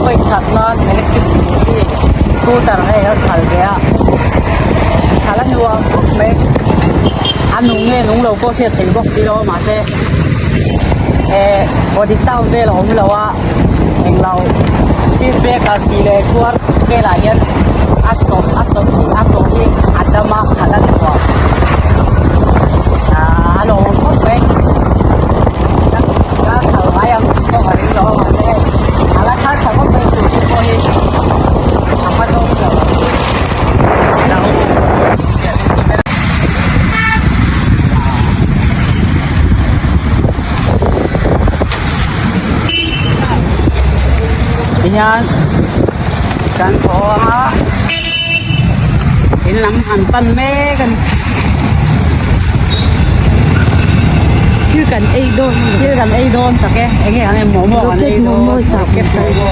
vawi khat nan electric scooty scooter hei a khalh ve a khalh a nuam khawp mai a nung nge nung lo pawh hriat theih bawk si lo a mahse eh body sound vel a awm lo a englo speed breaker tih leh khuar velah hian a sawh a sawh a sawh hi a dam a khalh a nuam ah a lawmawm khawp mai ka khalh ngai ang tih pawh ka ring lo a mahse hei a la thar tha khawp mai scooty pawh hi a hma zawng lo Tihian kan thaw ang a in lam an pan mek a ni. Thil kan ei dawn a ni. Thil kan ei dawn tak e eng nge ang em momo kan ei dawn rocket momo.